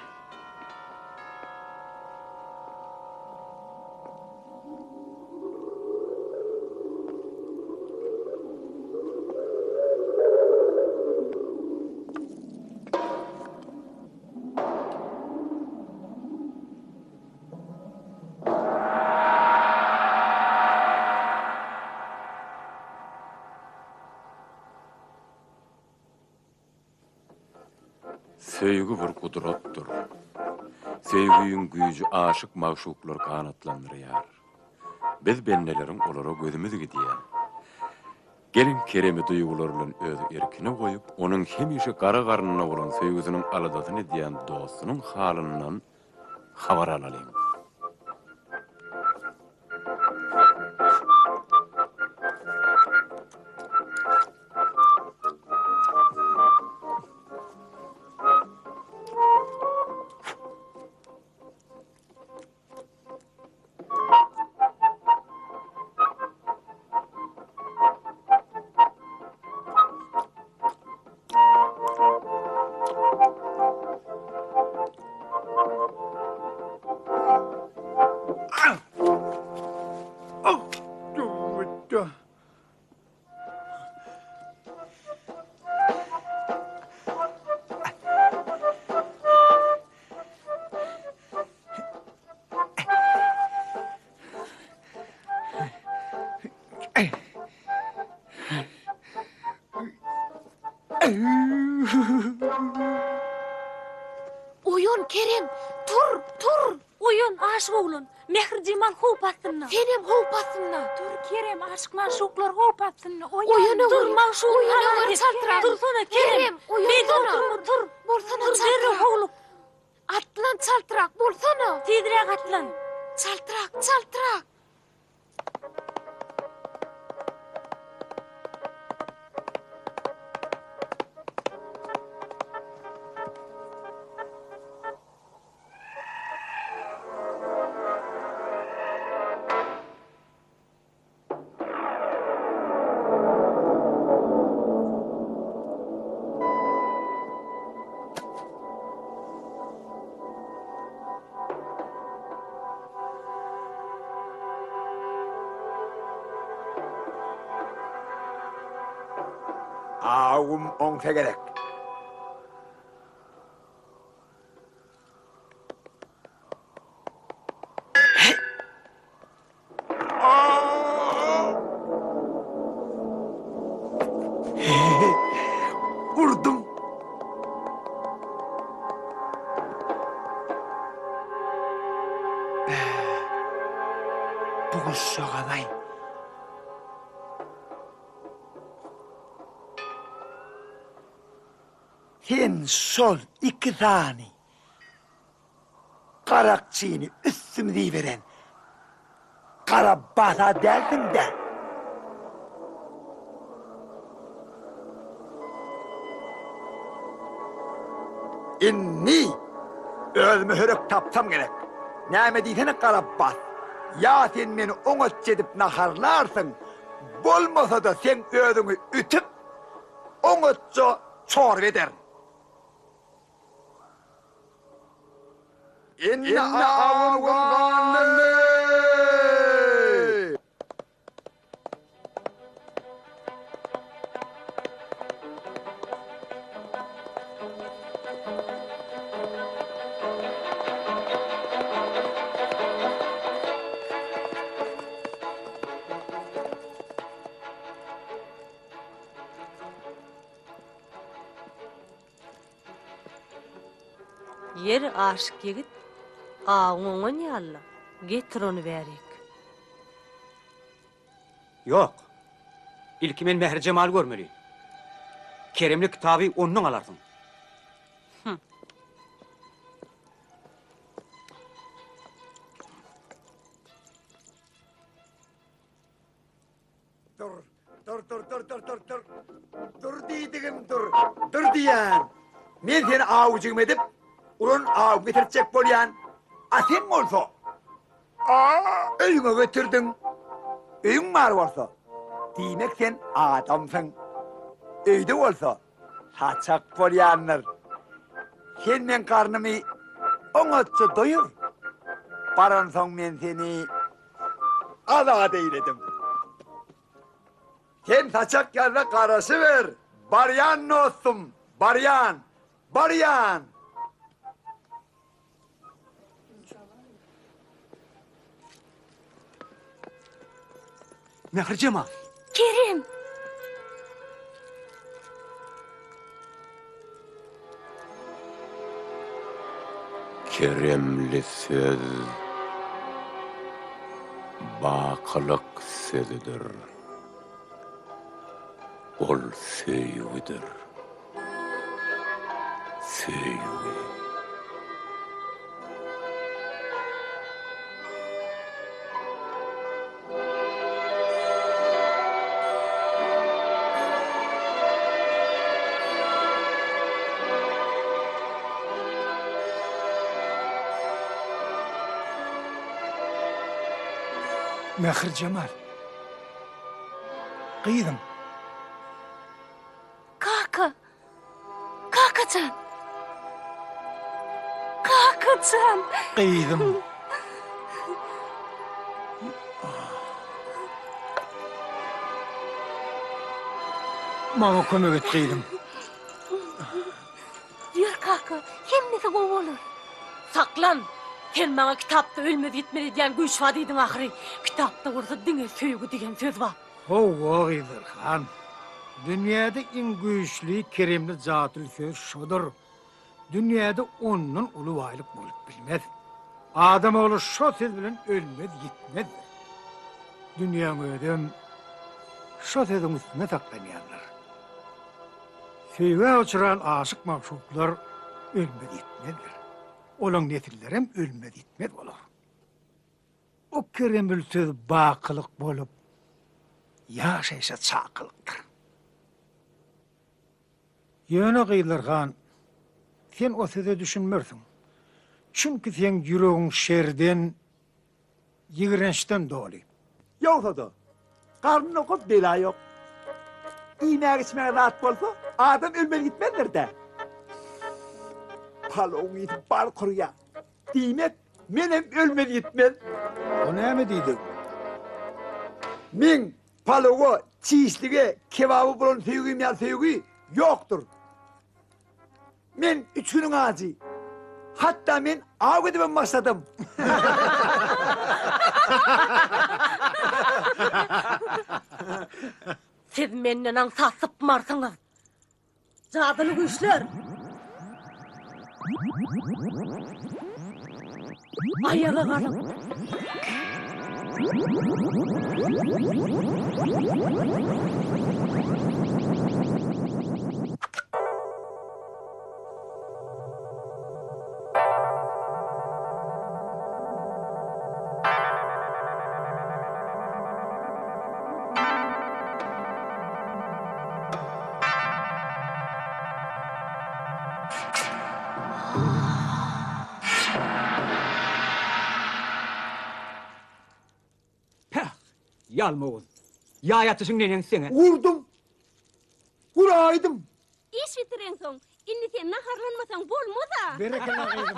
Söýgi bir gudratdyr. Söýgiň güýji aşyk-magşuklary ganatlandyrýar. Biz bendeleriň olara gözümiz gidýär. Geliň Keremi duýgular bilen öz erkine goýup, onuň hemişe gara garnynda bolan söýgüsiniň aladasyny edýän dostunyň halyndan habar alalyň. Oýan, Kerem! Tur, tur! Oýan, aşyk oglan! Mährijemal howp astynda! Senem howp astynda! Tur, Kerem, aşyk-magşuklar howp astynda! Oýan! Oýan, Tur, ogul! magşugyny Oýan, halas ogul, et! çaltrak! Tursana, Kerem! Kerem, Beýdip oýansana! oturma, tur! Bolsana, Tur, derrew çaltrak! howluk! Atlan, çaltrak, bolsana! Tizräk atlan! Çaltrak, çaltrak! Awum oňsa gerek. Urdum. Bu guşjagaz-aý. Sen şol iki sany garakçyny üstümize iberen gara basa dälsiň-dä? Indi özüme hörek tapsam gerek. Näme diýsene Garapbas, ýa sen meni oňatja edip naharlarsyň, bolmasa-da seň özüňi ütüp, oňatja çorba ederin. Indi awum gandy! Ýeri aşyk ýigit, awyň oňan ýaly-la, getir ony bärik. Ýok. Ilki men Mährijemaly görmeli. Keremli kitaby ondan alarsyň. Hum. Dur, dur, dur, dur, dur, dur, dur. Dur diýdigim dur. Dur diýýän. Men seni awjygym edip, uran aw getirtjek bolýan. A sen bolsa, a öýüňe getirdiň. Öýüň bar bolsa, diýmek sen adamsyň. Öýde bolsa, saçak bolýandyr. Sen meň garnymy oňatja doýur. Baransoň men seni Azat eýledim. Sen saçak ýazda garaşyber. Barýan dostum, barýan, barýan. Mährijemal! Kerem! Keremli söz bakylyk sözüdir. Ol söýgüdir. Söýgi. Mährijemal. Gyzym. Kaka! Kakajan! Kakajan! Gyzym. Maňa kömek et gyzym. Ýör kaka, hemmesi gowy bolar. Saklan! Sen maňa kitapda ölmez-ýitmez edýän güýç bar diýdiň ahyry. Kitapda bolsa diňe söýgi diýen söz bar. Hawa, Gyzyl han. Dünýäde iň güýçli, keremli jadyly söz şodur. Dünýäde ondan uly baýlyk bolup bilmez. Adam ogly şo söz bilen ölmez-ýitmezdir. Dünýäň özem şo sözüň üstünde saklanýandyr. Söýgä uçran aşyk-magşuklar ölmez-ýitmezdir. Olaň nesillerem ölmez-ýitmez bolar. O keremli söz bakylyk bolup, ýaşaýşa çakylykdyr. Ýöne Gyzlar han, sen o söze düşünmersiň. Çünki seň ýüregiň şerden, ýigrençden doly. Ýogsa-da, garny dokup bela ýok. Iýmäge-içmäge zat bolsa, adam ölmez-gitmezdir-dä. Palawyň ysy bal kurýar. Diýmek, menem ölmez-ýitmez. O näme diýdigiň? Meň palowa, çişlige, kebaba bolan söýgim ýaly söýgi. ýokdur. Men üç günüň ajy. Hatda men aw edibem başladym. Siz menden aňsat sypmarsyňyz. Jadyly güýçler! Aýaga galyň! Päh, ýalmawuz. Ýaý atyşyň neneň seňe? Urdum. Uraýdym. Iş bitireňsoň, indi sen naharlanmasaň bolmaz-a. Berekella gyzym.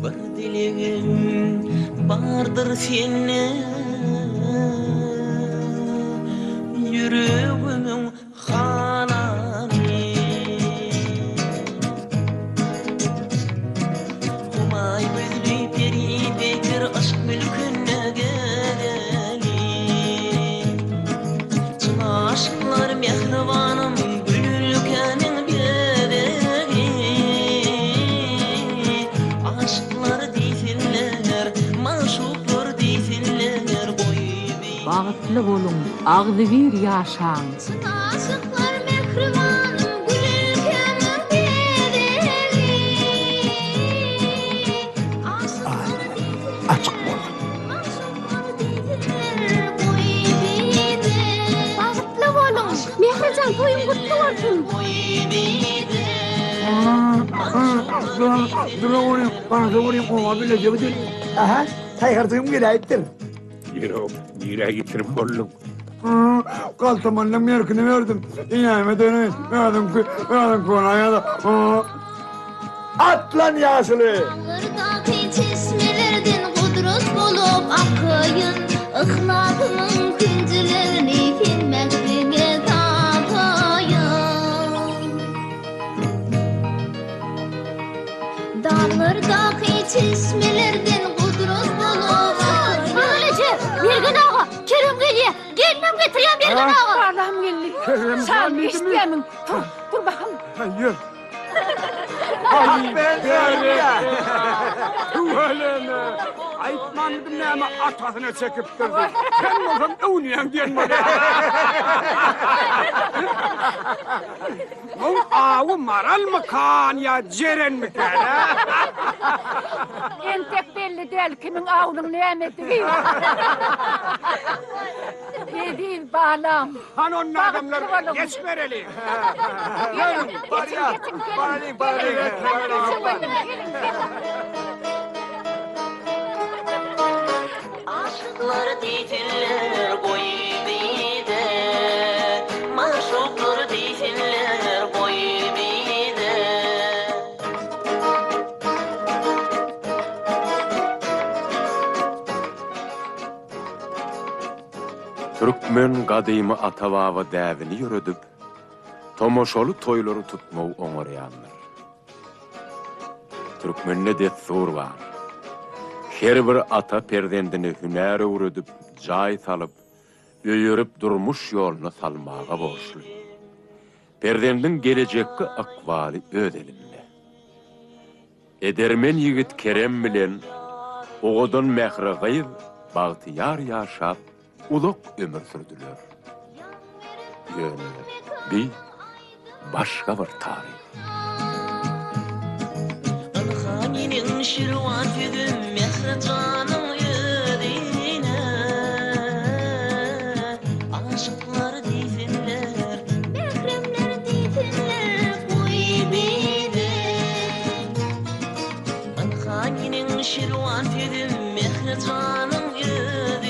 Bir dilegim bardyr senden Ýüregimiň halany Humaý gözli peri peýker yşk mülkünde gezeli Çyn aşyklar mähribanym gül ülkäniň bezegi Aşyklar diýsinler, magşuklar diýsinler goý Bagtly boluň, agzybir ýaşaň! Çyn aşyklar mähribanym gül ülkäniň bezegi Aşyklar diýsinler, Açyk bolsun. magşuklar diýsinler goý bize Bagtly boluň! Mährijan toýuň gutly bolsun! Dura görüň, gana görüň, oňa bileje gidelim. Aha, taýharjygym geläýipdir. Ýok, nirä ýitirim bolduň? Galtamanyň merkini berdim. Iňäme döneýin, özüňki, özüňki bolaýada. Atlan ýaşuly! Daglardaky çeşmelerden gudrat bolup akaýyn, Yhlasymyň künjilerini sen mähriňe tapaýyn. Daglardaky çeşmelerden gudrat bolup akaýyn. Maral eje, Mergen aga, Kerem gelýä. Gelinem getirýän Mergen aga. Balam geldi. Şam eşitýämiň? Tur, tur bakam. Ýör. Aý, Tüweleme! Aýtmandym näme atasyna çekipdir diýip. Sen bolsaň öwünýäň diýen bolýar. Muň awy maralmykan ýa jerenmikan, a? Entek belli däl kimiň awunyň nämedigi. Eziz balam. Hany onda adamlar geçibereli. Geliň, geçiň, geçiň, geliň. Geliň, geliň, geliň. Aşyklar diýsinler goý bize, Magşuklar diýsinler goý bize. Türkmen gadymy ata-baba däbini ýöredip, tomaşaly toýlary tutmagy oňarýandyr. Türkmende dessur bar. Her bir ata perzendine hünär öwredip, jaý salyp, öýerip durmuş ýoluna salmaga borçly. Perzendiň gelejekki ykbaly öz elinde. Edermen ýigit Kerem bilen owadan Mähri gyz bagtyýar ýaşap, uzak ömür sürdüler. Ýöne bi başga bir taryh. Ynha meniň şirwan sözüm Mähri janyň özüne. Aşyklar diýsinler. Mähremler diýsinler goý bize. Ynha meniň şirwan sözüm Mähri janyň özi.